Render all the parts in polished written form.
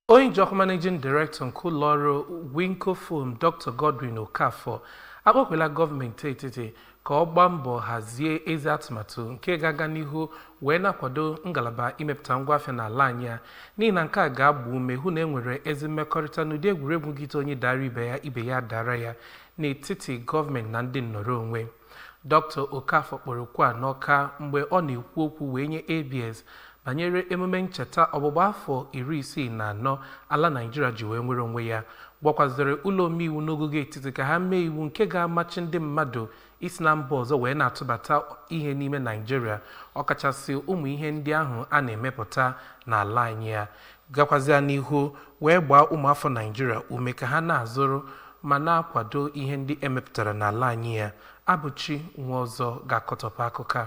Onye ji ọkwa Managing Director nke ụlọọrụ Winco Foam, Dr. Godwin Okafor, akpọkwela gọọmenti etiti ka ọ gbaa mbọ hazie ezi atụmatụ nke ga-aga n'ihu wee na-akwado ngalaba imepụta ngwaafịa n'ala anyị a, n'ihi na nke a ga-agba ume hụ na e nwere ezi mmekọrịta n'ụdị egwuregwu gite onye dara ibe ya, ibe ya dara ya, n'etiti gọọmenti na ndị nnọrọ onwe. Dr. Okafor kpọrọ okwu a n'Ọka mgbe ọ na-ekwu okwu wee nye ABS banyere emume ncheta ọgbụgba afọ 64 ala Naịjirịa ji wee nwere onwe ya, gwakwaziri ụlọ omeiwu n'ogogo etiti ka ha mee iwu nke ga-amachi ndị mmadụ isi na mba ọzọ wee na-atụbata ihe n'ime Naịjirịa, ọkachasị ụmụ ihe ndị ahụ a na-emepụta n'ala anyị ya, gakwazịa n'ihu wee gbaa ụmụafọ Naịjirịa ume ka ha na-azụrụ ma na-akwado ihe ndị emepụtara n'ala anyị ya. Abụchi nwa ọzọ ga-akọtọpụ akụkọ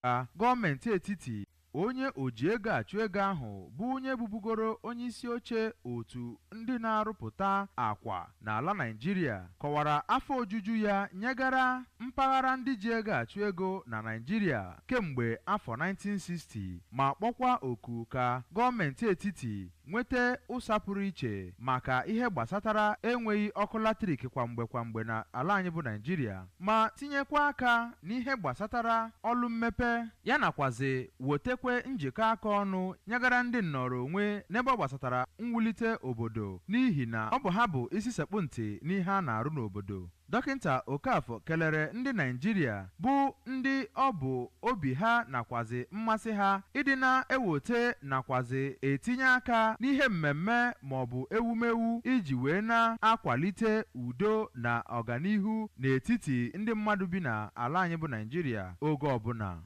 a. Gọọmenti etiti, onye oji ego achụ ego ahụ bụ onye bubugoro onye isi oche otu ndị na-arụpụta akwa n'ala Naịjirịa, kọwara afọ ojuju ya nyegara mpaghara ndị ji ego achụ ego na Naịjirịa kemgbe afọ 1960, ma kpọkwa oku ka gọọmenti etiti nweta ụsa pụrụ iche maka ihe gbasatara enweghị ọkụ latrik kwamgbe kwamgbe na ala anyị bụ Naịjirịa, ma tinyekwa aka n'ihe gbasatara ọlụ mmepe ya, nakwazi wetekwe njikọ aka ọnụ nyegara ndị nnọrọ onwe n'ebe ọ gbasatara mwulite obodo, n'ihi na ọ bụ ha bụ isi sekpụ ntị n'ihe a na-arụ n'obodo. Dọkịta Okafọ kelere ndị Naịjirịa bụ ndị ọ bụ obi ha nakwazi mmasị ha ịdị na-ewote nakwazi etinye aka n'ihe mmemme maọbụ ewumewu iji wee na-akwalite udo na ọganihu n'etiti ndị mmadụ bi n'ala anyị bụ Naịjirịa oge ọbụla.